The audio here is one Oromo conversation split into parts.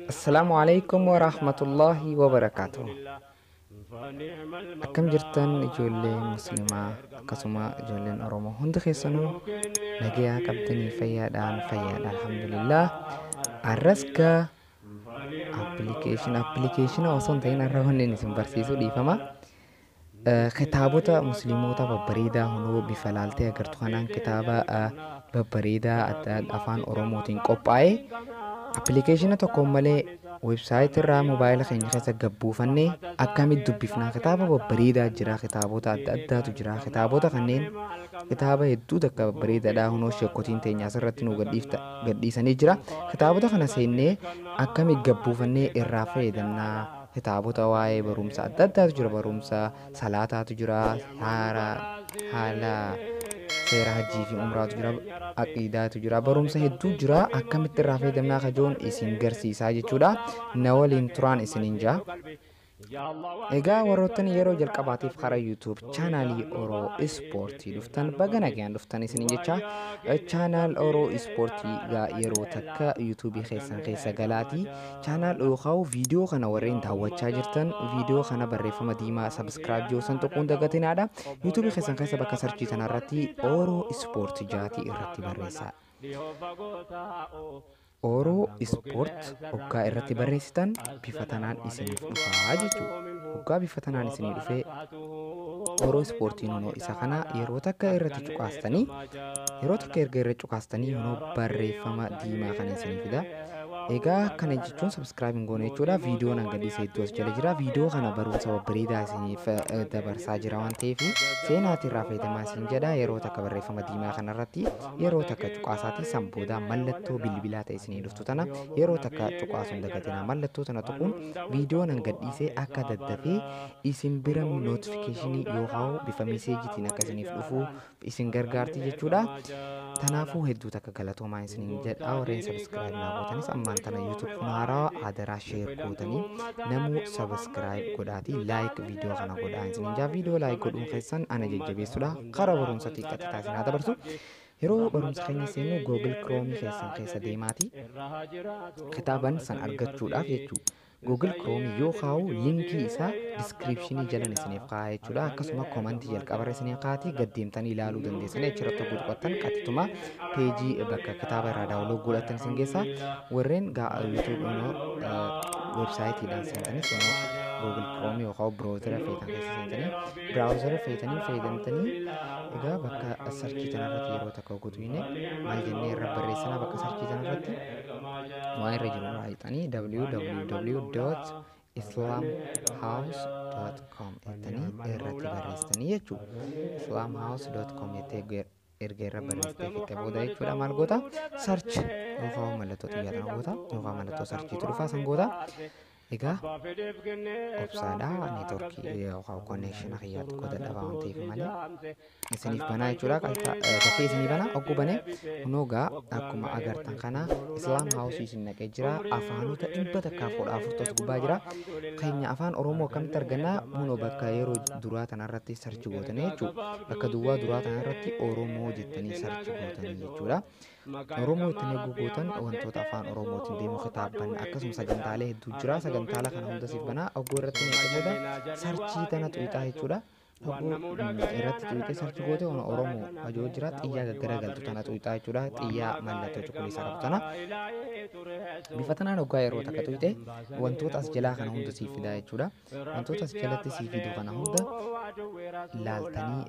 Assalaamu alaikum wa rahmatullahi wa barakaatuh. Akkam jirtan ijoollee muslimaa, akkasuma ijoolleen Oromoo hundi keessanuu nagayaa qabdanii? Fayyaadhaan fayyaadha, alhamdulillah. Arras gaa appilikeeshina osoo hin ta'in, har'a wanni isin barsiisuu, dhiifama. Kitaabota musliimoota babbareedaa hunoo bifa laaltee agartu kanaan, kitaaba babbareedaa adda afaan Oromootiin qophaa'e appilikeeshina tokkoon malee website irraa mobaayila keenya keessa gabbuufannee akkamitti dubbifnaa? Kitaaba babbareedaa jira, kitaabota adda addaatu jira. Kitaabota kanneen, kitaaba hedduu takka babbareedaadha, hunoo sheekotiin teenya asirratti nu gadhiisanii jira. Kitaabota kana seennee akkamitti gabbuufannee irraa fayyadamnaa? Kitaabota waa'ee barumsa adda addaatu jira, barumsa salaataatu jira, haala seera hajjii fi umraatu jira, aqiidaatu jira, barumsa hedduu jira. Akkamitti irraa fayyadamnaa kajoon isin garsiisaa jechuudha. Na waliin turaan isiniin jaa. Egaa warroottan yeroo jalqabaatiif karaa YouTube chaanaalii Oroo Ispoortii dhuftan, baga nagaan dhuftan isiniin jecha. Channel Oroo Ispoortii gaa yeroo takka YouTubeii keessan keessa galaatii, channel yookaan viidiyoo kana warreen daawwachaa jirtan, viidiyoo kana barreeffama diimaa subscribe jiru san tuquun dagatinaadha. YouTubeii keessan keessa bakka searchii tanarratti Oroo Ispoortii jaatii irratti barreessaa. Oroo Ispoort hoggaa irratti barreessitan bifa tanaan isiniif dhufaa jechuudha. Hoggaa bifa tanaan isinii dhufee, Oroo Ispoortiin hunoo isa kana yeroo takka irratti cuqaastanii, yeroo takka erga irra cuqaastanii, hunoo barreeffama diimaa kana isinii fida. Egaa kana jechuun subscribe hin goone jechuudha. Viidiyoon an gadhiise hedduu as jala jira. Viidiyoo kana barumsa babbareedaa isiniif dabarsaa jira waan ta'eef seenaatii irraa fayyadamaa isin jedha. Yeroo takka barreeffama diimaa kanarratti yeroo takka cuqaasaati, san booda mallattoo bilbilaa ta'e isinii dhuftu tana yeroo takka cuqaasuun dagatinaa. Mallattoo tana tuquun viidiyoon an gadhiise akka daddafee isin bira notificationii yookaan bifa messageitiin akka isiniif dhufu isin gargaarti jechuudha. Kanaafuu hedduu takka galatoomaa isiniin jedha. Warreen subscribe naa gootanis, ammaan tana YouTube kun haarawaa, adaraa share gootanii namuu subscribe godhaati, like viidiyoo kana godhaa isiniin jaa. Viidiyoo like godhuun keessan ana jajjabeessuudha. Karaa barumsa xiqqatti isin haa dabarsu. Yeroo barumsa keenya seennu, Google Chrome keessan keessa deemaati kitaaban san argachuudhaaf jechuudha. Google Chrome yoo kaa'u, linkii isaa descriptionii jalan isiniif kaa'a jechuudha. Akkasuma commentii jalqabarra isiniif kaa'ati, gad deemtanii ilaaluu dandeessanii achirratti hogguu tuqattan qaxxituma pageii bakka kitaaba irraa download godhatan isin geessa. Warreen YouTube immoo websiteiidhaan seentanis, immoo Google Chrome yookaan browsera feetan keessa seentanii, browsera feetanii fayyadamtanii, egaa bakka searchii tanarratti yeroo takka guutuine maal jennee irra barreessanaa? Bakka searchii tanarratti waan irra jiru irraa hiixanii www.islamhouse.com jettanii irratti barreessitanii jechuudha. islamhouse.com jettee erga irra barreessitee fitte booda jechuudha, maal goota? Search yookaan mallattoo xiyyaa tana goota, yookaan mallattoo searchiitu dhufaa, san goota. Egaa obsaadha, networkii yookaan connectiona kiyyaatti qoda dhabaa waan ta'eef malee isiniif banaa jechuudha. Dafee isinii banaa. Ogguu banee, kunoo gaa akkuma agartan kana Islam Houseii isin naqee jira. Afaanota 114tu as gubbaa jira. Keenya afaan Oromoo akkamitti argannaa? Kunoo bakka yeroo duraa tanarratti search gootanii jechuudha. Bakka duwwaa duraa tanarratti Oromoo jettanii search gootanii jechuudha. Oromoo ittiin eeguu gootan, wantoota afaan Oromootiin deemu, kitaabban akkasuma sagantaalee hedduu jira. Sagantaalee kana hunda siif banaa. Ogguu irratti ni booda searchii tana xuqxaa jechuudha. Hogguu irratti xuqxee search goote, ona Oromoo hajoo jira, xiyyaa gaggaragaltu tana xuqxaa jechuudha. Xiyyaa mallattoo cuquliisa qabu tana. Bifa tanaan hoggaa yeroo takka xuqxe, wantoota as jalaa kana hunda siif fidaa jechuudha. Wantoota as jalatti siif fidu kana hunda laaltanii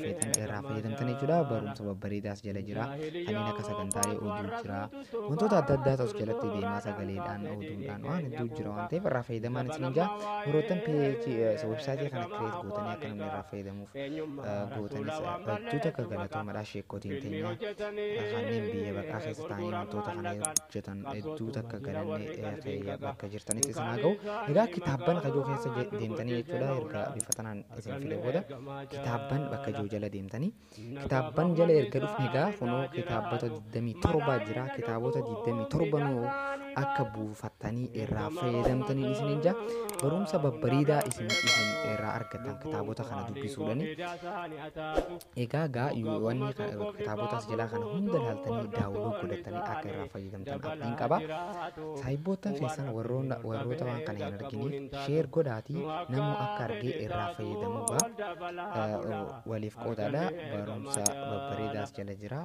feetan irraa fayyadamtan jechuudha. Barumsa babbareedaa as jala jira. Kanneen akka sagantaalee oduu jira. Wantoota adda addaatu as jalatti deemaa, sagaleedhaan, oduudhaan waan hedduu jira waan ta'eef irraa fayyadamaan isiniin jaa. Yerootan pageii websiteii kana create gootanii akka namni irraa fayyadamuuf gootanis hedduu takka galatoomadha. Sheekotiin teenya kanneen biyya baqaa keessa ta'anii wantoota kana hojjetan, hedduu takka galannee bakka jirtanitti isin haa ga'u. Egaa kitaabban kajoo keessa deemtanii jechuudha. Erga bifa tanaan isin fide booda, kitaabban bakka joo jala deemtanii, kitaabban jala erga dhufne, egaa kunoo kitaabota 27 jira. Kitaabota 27 nuu akka buufattanii irraa fayyadamtanii isiniin jaa. Barumsa babbareedaa isin irraa argatan kitaabota Kitaabota kana dubbisuudhani. Egaa gaa wanni kitaabota as jalaa kana hunda laaltanii download godhatanii akka irraa fayyadamtan abdiin qaba. Saayibboottan keessan warroota waan kana hin arginiif share godhaatii namuu akka argee irraa fayyadamu gaa waliif qoodaadha. Barumsa babbareedaas jala jira.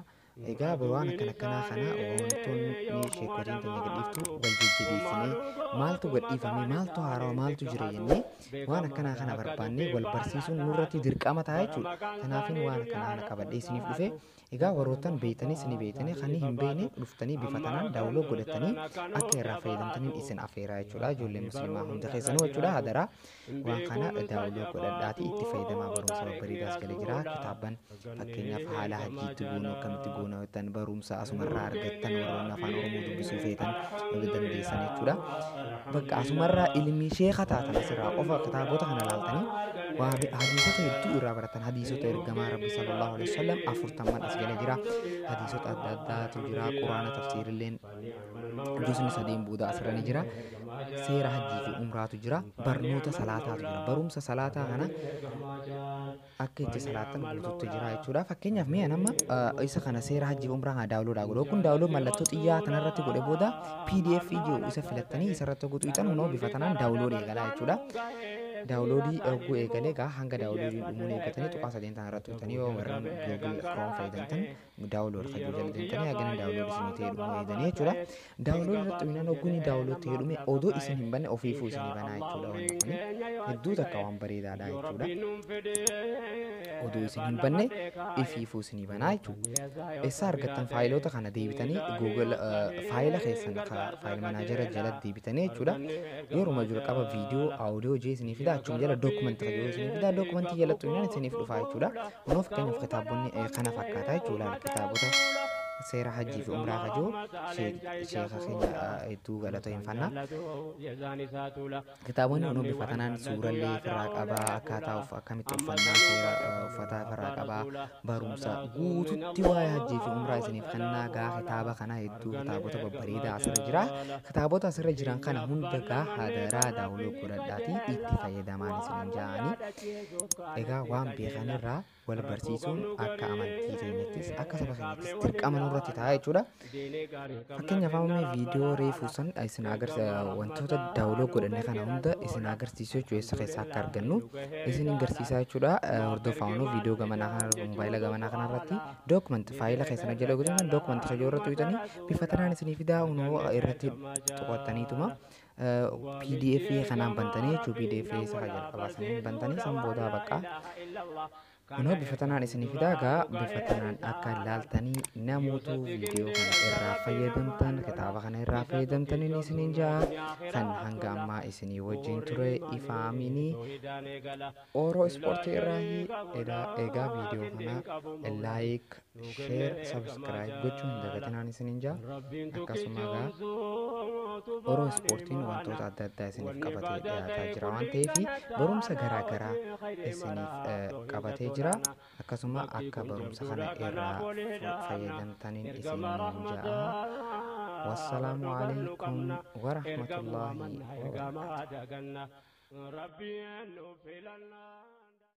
Egaa waan akkana akkanaa kana wantoonni sheekotiin teenya gadhiiftu wal jajjabeessinee, maaltu gadhiifame, maaltu haarawa, maaltu jira jennee waan akkanaa kana barbaannee wal barsiisuun nurratti dirqama ta'a jechuudha. Kanaafin waan akkanaa kana qabadhee isiniif dhufe. Egaa warroottan beeytanis ni beeytanii, kan hin beekne dhuftanii bifa tanaan download godhatanii akka irraa fayyadamtaniin isin afeeraa jechuudha. Ijoollee musliimaa hunda keessanuu jechuudha, hadaraa waan kana download godhadhaatii itti fayyadamaa. Barumsa babbareedaas jala jira. Kitaabban fakkeenyaaf haala hajjiitti goonuu, akkamitti goona jettan, barumsa asumarraa argattan, warroonni afaan Oromoo dubbisuu feetan dandeessan jechuudha. Bakka asumarraa ilmi sheeka taatan asirraa qofa kitaabota kana laaltanii waa hadiisota hedduu irraa baratan. Hadiisota ergamaa Rabbi sallallahu alaihi wasallam 40n as jala jira. Hadiisota adda addaatu jira. Quraana tafsiirilleen juzni 3n booda asirra ni jira. Seera hajjii fi umraatu jira. Barnoota salaataatu jira. Barumsa salaataa kana akka itti salaatan guututti jira jechuudha. Fakkeenyaaf mi'a nama isa kana seera hajjii fi umraa kana download godhu. Kun download mallattoo xiyyaa kanarratti godhe booda PDF jiru isa filattanii isarratti guutuu ixan hunoo bifa tanaan download eegalaa jechuudha. Downloadii erguu eegalee egaa hanga downloadiin dhumuun eeggatanii tuqaa sadeen tana irratti tuqxanii, yoo warreen Google Chrome fayyadamtan download kajuu jala deemtanii hagana download isinii ta'ee dhumuu eeganii jechuudha. Download irratti xuminaan ogguun download ta'ee dhume odoo isin hin banne ofiifuu isinii banaa jechuudha. Wanni kuni hedduu takka waan bareedaadha jechuudha. Odoo isin hin banne ifiifuu isinii banaa jechuudha. Eessa argattan faayiloota kana? Deebitanii Google faayila keessan file manager jala deebitanii jechuudha. Yeruma jalqaba viidiyoo, audio jee isinii fida. Achuma jala dookumentii yoo isinii fida, dookumentii jala xumuraan isiniif dhufa jechuudha. Kunoo fakkeenyaaf kitaabonni kana fakkaata jechuudha. Kitaabota seera hajjii fi umraa kajoo sheeka keenya hedduu galatoomfanna. Kitaabonni kunoo bifa kanaan suurallee ofirraa qabaa, akkaataa akkamitti uffannaa, seera uffataa ofirraa qabaa, barumsa guututti waa'ee hajjii fi umraa isiniif kennaa. Gaa kitaaba kana hedduu kitaabota babbareedaa asirra jira. Kitaabota asirra jiran kana hunda gaa hadaraa download godhadhaatii itti fayyadamaan isinin ja'anii. Egaa waan beekanirraa wal barsiisuun akka amantii keenyattis akka saba keenyattis dirqama nurratti ta'a jechuudha. Fakkeenyaaf amma viidiyoo reefuu san isin agarsiisa, wantoota download godhanne kana hunda isin agarsiisu jechuudha. Eessa keessaa akka argannu isin agarsiisaa jechuudha. Hordofaa, viidiyoo gamanaa kana moobaayila gamanaa kanarratti document faayila keessan jala godhan document kajoo irratti hojjetanii bifa tanaan isinii fidaa. Unoo irratti tuqattaniituma PDF kanaan bantanii jechuudha. PDF isa jalqabaa saniin bantanii san boodaa bakka kunoo bifa tanaan isinii fidaa. Gaa bifa tanaan akka laaltanii namootu viidiyoo kana irraa fayyadamtan, kitaaba kana irraa fayyadamtaniin isiniin jaa. Kan hanga ammaa isinii wajjin ture Ifaaminii Ooroo Ispoortii irraa. Egaa viidiyoo kana like, share, subscribe gochuu hin dagatinaan isiniin jaa. Akkasuma egaa Ooroo Ispoortiin wantoota adda addaa isiniif qabatee dhiyaataa jira waan ta'eef, barumsa garaa garaa isiniif qabatee jira. Akkasuma akka barumsa kana irraa fayyadamtaniin isiniin ja'a. Wassalaamu alaikum warahmatullaahi wabarakaatuh. Rabbiin nu filannaa.